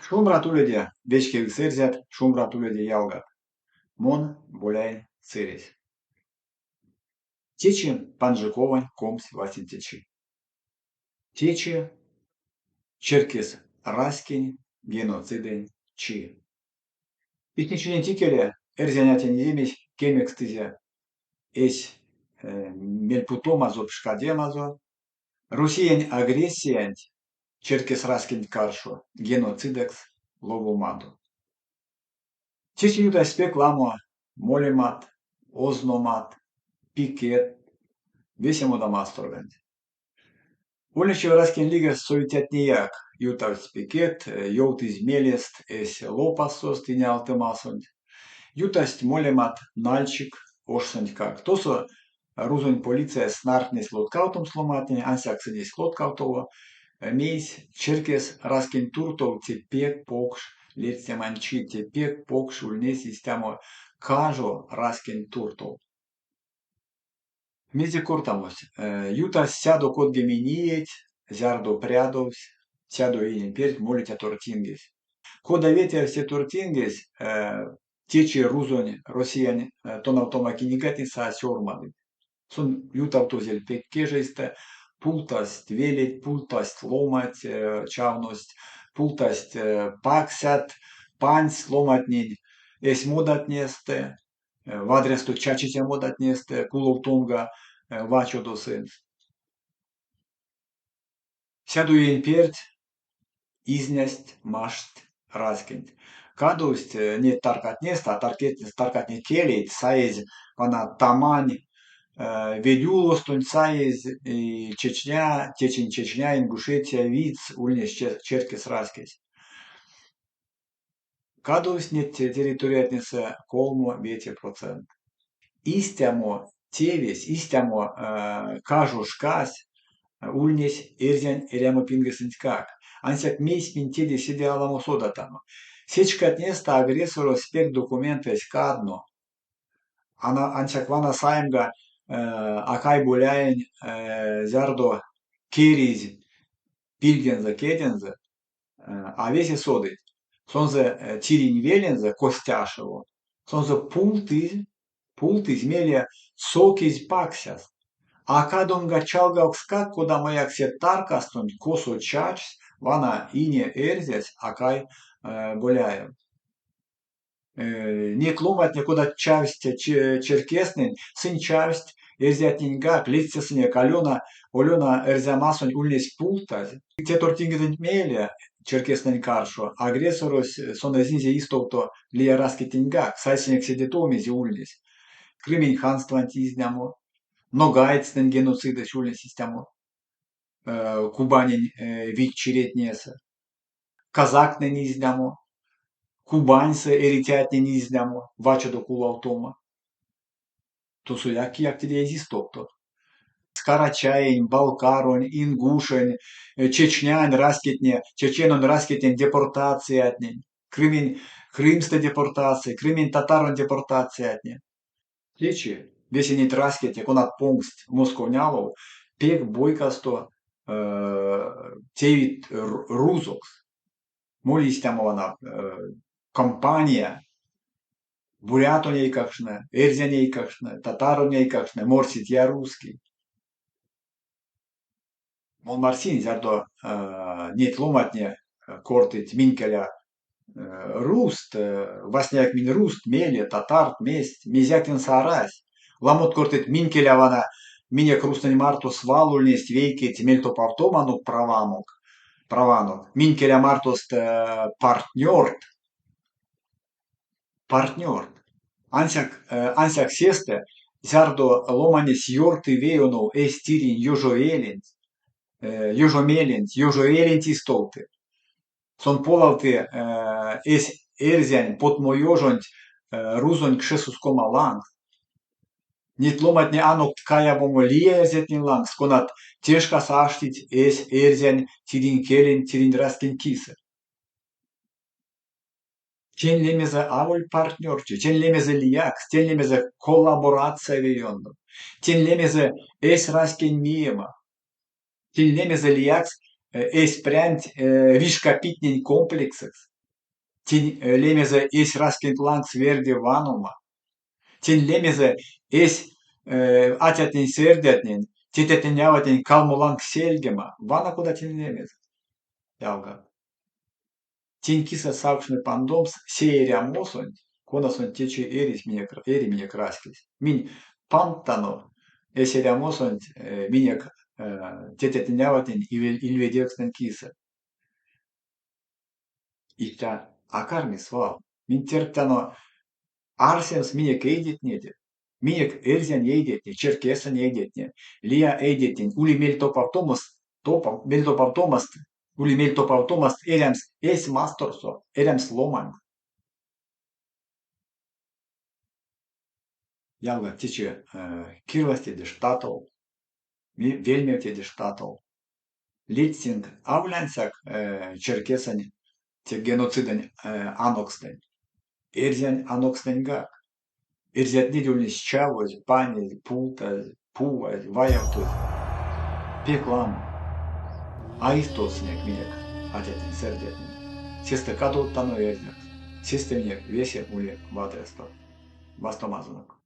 Шумбрат уледе, вечкевикс эрзят, шумбрат уледе, ялгат! Мон Боляень Сыресь. Течи панжиковонь 25-це чи. Течи черкес раськень геноцидэнь чи. Инечиденть икеле Эрзянь атянь эземесь кемекстызе эсь мельпутомазо-пшкадемазо Россиянь агрессиянть черкес раськенть каршо геноцидэкс ловомадо. Течи ютасть пек ламо молемат, озномат, пикетт весе модамасторганть. Ульнесть раськень лигас совицятнеяк, ютавтсть пикет, ёвтызь мелест эсь лопасост инеалтымасонть. Ютасть молемат Нальчик ошсонтькак. Тосо рузонь полициясь снартнесь лоткавтомс ломантнень, ансяк сынь эзть лоткавтово. Мейсь черкес раськенть туртов те пек покш ледстнемань чи, те пек покш ульнесь истямо кажо раськенть туртов. Мезе кортамось? Ютасть 130 иеть, зярдо прядовсь 100 иень перть молиця тортингесь. Кода ветявсь те тортингесь, течи рузонь, Россиянь тонавтома книгатнесэ а сёрмадыть. Сон ютавтозель пек кежейстэ, пултасть велеть, пултасть ломанть, чавность, пултасть паксят, пансть ломантнень эсь модатнестэ, вадрясто чачиця модатнестэ, куловтомга вачодо сынст. Сядо иень перть изнясть, маштсть раськенть. Кадовсть неть таркатнестэ, а таркатне келейть, саезь вана Тамань ведьулостонть саезь Чечня, течинь Чечня, Ингушетия видьс ульнесь черкес раськесь. Кадовсть неть территориятнесэ 3-5 процент. Истямо тевесь, истямо кажо шкась ульнесь эрзянь эрямо пингесэнтькак. Ансяк мейсь минь теде седе аламо содатано? Сеть шкатнестэ агрессорось пек документ эзь кадно. Ансяк вана саемга Акай Боляень, зярдо керизь пильгензэ, кедензэ, а весе содыть, сонзэ тиринь велензэ Костяшево, сонзэ пултызь, мейле сокизь паксяс. А кадомга чалгавкскак кодамояк се таркастонть, косо чачсь вана ине эрзясь Акай Боляев. Неть ломантне, кода чавсть черкестнэнь, сынь чавсть эрзятненьгак. Ледстясынек, Алена, Олёна Эрзямасонь ульнесь пултазь. Те тортингеденть мейле черкестнэнь каршо агрессорось сон эзинзе истовто лия раськетненьгак. Сайсынек седе тов, мезе ульнесь. Крымень ханстванть изнямо, ногайцтнэнь геноцидэсь ульнесь истямо Кубанень вить чиретнесэ, казактнень изнямо, Кубаньсэ эрицятнень изнямо, вачодо куловтомо. Тосояк кияк теде эзь истовто. Карачаень, балкаронь, ингушень, чечнянь раськетне, чеченонь раськетнень депортациятнень, Крымень, Крымстэ депортация, крымень татаронь депортациятне. Течи весе неть раськетне, конат понгсть Московонь алов, пек бойкасто теевить рузокс. Моли истямо вана кампания: бурятонь эйкакштне, эрзянь эйкакштне, татаронь эйкакштне морсить «Я русский». Мон марсинь, зярдо неть ломантне кортыть: минь, келя, рузт, васняяк минь рузт, мейле татарт, мезть, мезеяк теньсэ арась. Ламот кортыть: минь, келя, вана минек рузтнэнь марто свал ульнесть вейкеть мельтопавтоманок, праванок. Минь, келя, мартост партнёрт. Партнёрт. Ансяк сестэ, зярдо ломанесь ёрты веёнов эсь тиринь ёжомеленть, ёжомеленть истовты. Сон полавты эсь эрзянь потмоёжонть рузонь кшесускома лангс. Неть ломантне анокт каявомо лия эрзятнень лангс, конат те шкас аштить эсь эрзянь тиринь келенть, тиринь раськенть кисэ. Тень лемезэ аволь партнёрчи, тень лемезэ лиякс, тень лемезэ коллаборация веёндо, тень лемезэ эсь раськень миема, тень лемезэ лиякс эсь прянть вишка питнень комплексэкс. Тень лемезэ эсь раськенть лангс верде ванома. Тень лемезэ эсь атятнень-сэрдятнень, тетятнень-аватнень калмо лангс сельгема. Вана кода тень лемезэ, ялгат. Тень кисэ савкшны пандомс се эрямосонть, конасонть течи эрить минек, эри минек раськесь. Минь пандтано эсь эрямосонть минек тетятнень-аватнень ильведевкстнэнь кисэ. Истя а карми свал. Минь тердтяно арсемс минек эйдетнеде, минек эрзянь эйдетне, черкесэнь эйдетне, лия эйдетнень ули мель топавтомс, мель топавтомаст, ули мель топавтомаст эрямс эсь масторсо, эрямс ломанькс. Ялгат, течи кирвазтеде штатол, вельмевтеде штатол. Ледстинк аволь ансяк черкесэнь те геноцидэнь анокстнэнь, эрзянь анокстнэньгак. Эрзятнеде ульнесть чавозь, панезь, пултазь, пувазь, ваявтозь. Пек ламо. А истовтсынек минек атятнень-сэрдятнень. Сестэ кадовттано эрзякс. Сестэ минек весе ули вадрясто. Вастомазонок.